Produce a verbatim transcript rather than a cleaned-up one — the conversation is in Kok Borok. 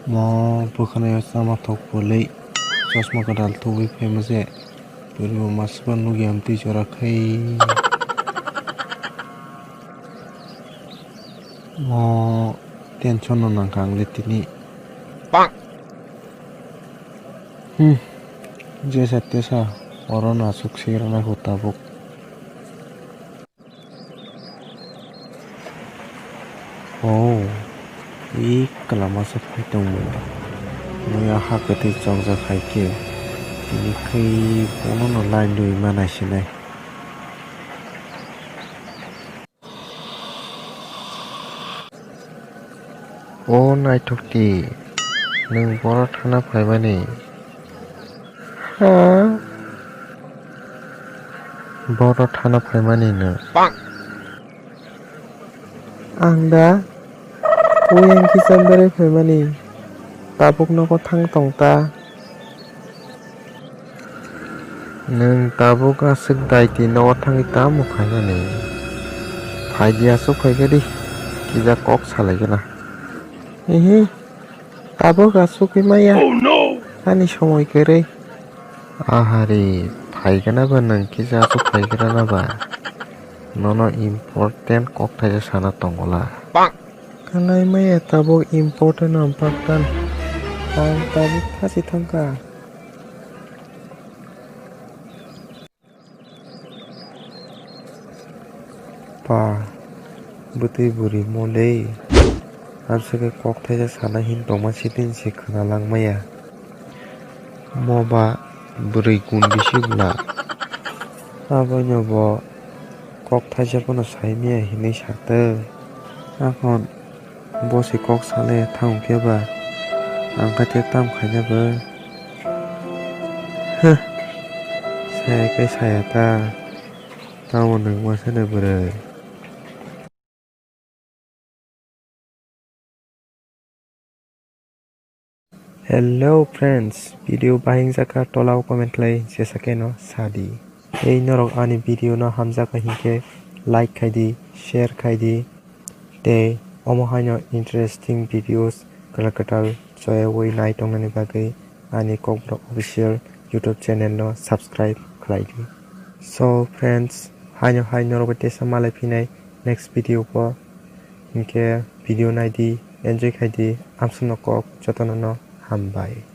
Mo bwkhanaio chama thok pwlwi chosma kwtal thubwi phaima se. Pwrwngbo masiba nukya amtwi jora khai. Mo tension no nangkha ang le tini. Hmm. Jesa tesa oro no aswk se rwna kho tabuk. Oh, i kwlama se phai tongmung. Muya ha kwtwi chokjak hai khe, tini khai bono no line rwi ma naisinai. O naithok di, nwng boro thana phaimani? Ha? Boro thana phaimani nwng? Ang da? Uyang kisa berai phaimani. Tabuk nogo thang tong ta. Nwng tabuk aswk daiti nogo thangwi tamo khaimani? Phaidi aswk phaikhe di, kisa kok salaikhe na. Ehe, tabuk aswk wngmaya. Oh no! Ani somoi kwrwi. Ahari, phaikhe na ba nwng kisa aswk phaikhe na ba? Nono important kok thaisa sana tongola. Kanai maya tabuk important important. Ang tabuk thasi thangkha. Pa, bwtwi bwrwi mo le. Amswkhe kok thaisa sana hin tongma sitini se khwna langmaya. Mo ba bwrwi kun bisi bwla. Aboino bo kok thaisa phano saimaya hinwi saktwi. Aphon bo se kok salai thang khe ba ang khe tam khaina bo. Huh. Saya khe saya ta. Tamo nwng masa de bwrwi. Hello friends, video bahing jaka tolao comment khlai jesa khe no sadi. Ei norok ani video no hamjak hinkhe like khaidi, share khaidi, tei omo haino interesting videos kwtal kwtal choyawi nai tongnani bagwi ani Kokborok official YouTube channel no subscribe khlaidi. So friends, haino hai norok bai teisa malai phinai next video o. Hinkhe video naidi, enjoy khaidi, amsukno kok jotono no hambai.